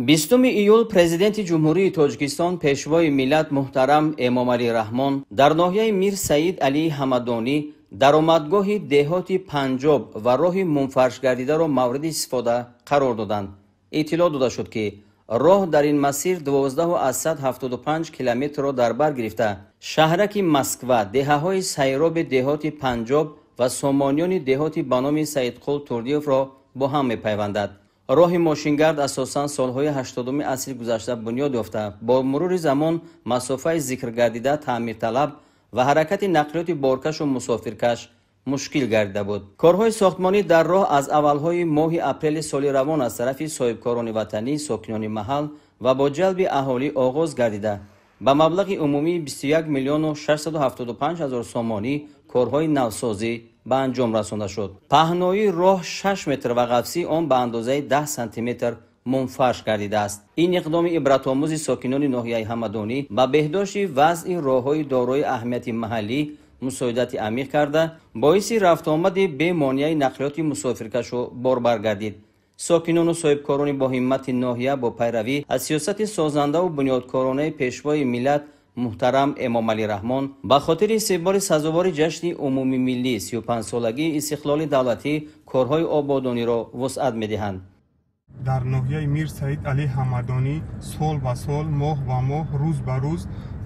20 июл Президенти Ҷумҳурии Тоҷикистон, Пешвои миллат муҳтарам Эмомалӣ Раҳмон дар ноҳияи Мир Саид Алии Ҳамадонӣ даромадгоҳи деҳоти Панҷоб ва роҳи мунфаршгардидаро мавриди истифода қарор доданд. Иттилоъ дода шуд, ки роҳ дар ин масир 12,75 километрро дар бар гирифта, шаҳраки Москва, деҳаҳои сайроби деҳоти Панҷоб ва сомониёни деҳоти ба номи Саидқул Турдиевро бо ҳам мепайвандад. Роҳи мошингард асосан солҳои 80-уми асри гузашта бунёд ёфта, бо мурури замон масофаи зикргардида таъмирталаб ва ҳаракати нақлиёти боркашу мусофиркаш мушкил гардида буд. Корҳои сохтмонӣ дар роҳ аз аввалҳои моҳи апрели соли равон аз тарафи соҳибкорони ватанӣ, сокинони маҳал ва бо ҷалби аҳолӣ оғоз гардида, ба маблағи умумии 21 миллиону 675 ҳазор сомонӣ корҳои навсозӣ ба анҷом расонда шуд. Паҳноии роҳ 6 метр ва ғафсии он ба андозаи 10 сантиметр мунфарш гардидааст. Ин иқдоми ибратомӯзи сокинони ноҳияи Ҳамадонӣ ба беҳдошти вазъи роҳҳои дорои аҳамияти маҳаллӣ мусоидати амиқ карда, боиси рафтуомади бемонеаи нақлиёти мусофиркашу борбар гардид. Сокинону соҳибкорони боҳиммати ноҳия бо пайравӣ аз сиёсати созандаву бунёдкоронаи Пешвои миллат муҳтарам Эмомалӣ Раҳмон ба хотири истиқболи сазовори ҷашни умумимиллӣ, 35-солагии истиқлоли давлатӣ, корҳои ободониро вусъат медиҳанд. Дар ноҳияи Мир Саид Алӣ Ҳамадонӣ сол ба сол, моҳ ба моҳ, рӯз ба рӯз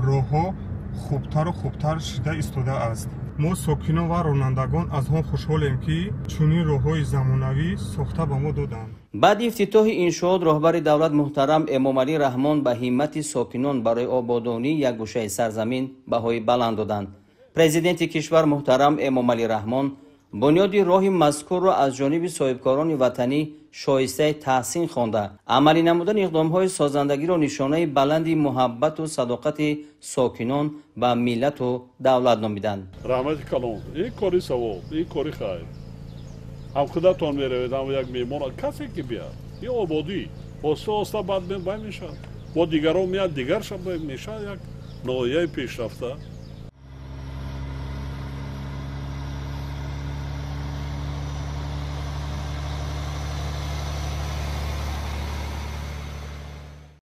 роҳҳо хубтару хубтар шуда истодааст. Мо, сокинон ва ронандагон, аз он хушҳолем, ки чунин роҳҳои замонавӣ сохта ба мо доданд. Баъди ифтитоҳи иншоот роҳбари давлат муҳтарам Эмомалӣ Раҳмон ба ҳиммати сокинон барои ободонии як гӯшаи сарзамин баҳои баланд доданд. Президенти кишвар муҳтарам Эмомалӣ Раҳмон бунёди роҳи мазкурро аз ҷониби соҳибкорони ватанӣ шоистаи таҳсин хонда, амалӣ намудани иқдомҳои созандагиро нишонаи баланди муҳаббату садоқати сокинон ба миллату давлат номиданд. Раҳмати калон, ин кори савоб, ин кори хайр. Ҳам худатон меравед, ҳам як меҳмон, касе ки биёд, ин ободӣ оста оста баъд бай мешавад, бо дигарон меяд, дигар шаб мешавад як ноҳияи пешрафта.